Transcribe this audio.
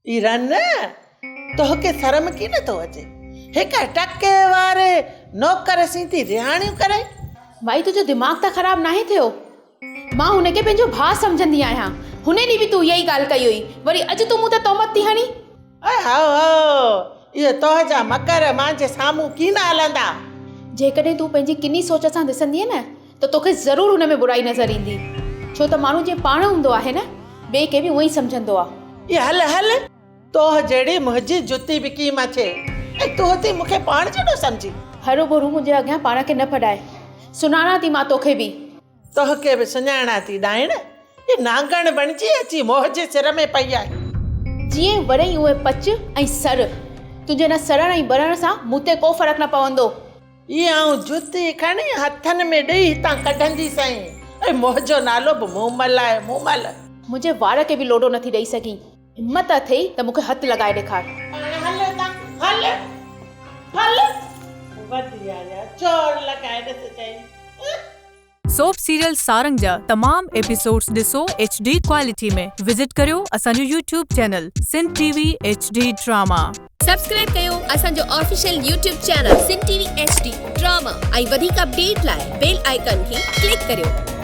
اي رن، توکي شرم ڪين ٿو اچي؟ هڪ ٽڪي واري نوڪر سين ٿي رهاڻيون ڪرين؟ مائي تنهنجو دماغ ته خراب ناهي ٿيو؟ مان هن کي پنهنجو ڀاء سمجهندي آهيان. هن ڏينهن به تون اها ئي ڳالهه ڪئي هئي، وري اڄ تون مون تي تهمت ٿي هڻين؟ اي هائو هائو، اهي توهجا مڪر مانجي سامهون ڪين هلندا. جيڪڏهن تون پنهنجي ڪني سوچ سان ڏسندينء نه ته توکي ضرور هن ۾ برائي نظر ايندي. ڇو ته ماڻهو جيئن پاڻ هوندو آهي نه، ٻئي کي به اونئين ئي سمجهندو آ. اي هل هل، توهه جهڙي منهنجي جتي به ڪين مڇي ۽ تون ٿي مون کي پاڻ جيڏو سمجهين. هروڀرو منهنجي اڳيان پاڻ کي نه ڦڏاء. سڃاڻان ٿي مان توکي به. توکي به سڃاڻان ٿي ڏائڻ. هي نانگڻ بڻجي اچي موهه جي سر ۾ پئي آهي. جيئن ورئين اونئين پچ ۽ سر. تنهنجي ان سڙڻ ۽ ٻرڻ سان مون تي ڪو فرق نه پوندو. هي آئون جتي کڻي هٿن ۾ ڏئي هتان ڪڍنديسانء ۽ منهنجو نالو به مومل آهي مومل. منهنجي وار کي به لوڏو نٿي ڏئي سگهين. همت اٿئي ته مون کي هٿ لڳائي ڏيکار. پاڻ هل هتان هل هل. وڌي آيا چور لڳائي ڏسجانء. سوپ سيريل سارنگ جا تمام ايپيسوڊز ڏسو ايڇ ڊي ڪوالٽي ۾ وزٽ ڪريو اسان جو YouTube channel Sindh T V H D drama. Subscribe ڪيو اسان جو official YouTube channel Sindh T V H D drama ۽ وڌيڪ اپڊيٽ لاء بيل آئيڪان کي ڪلڪ ڪريو.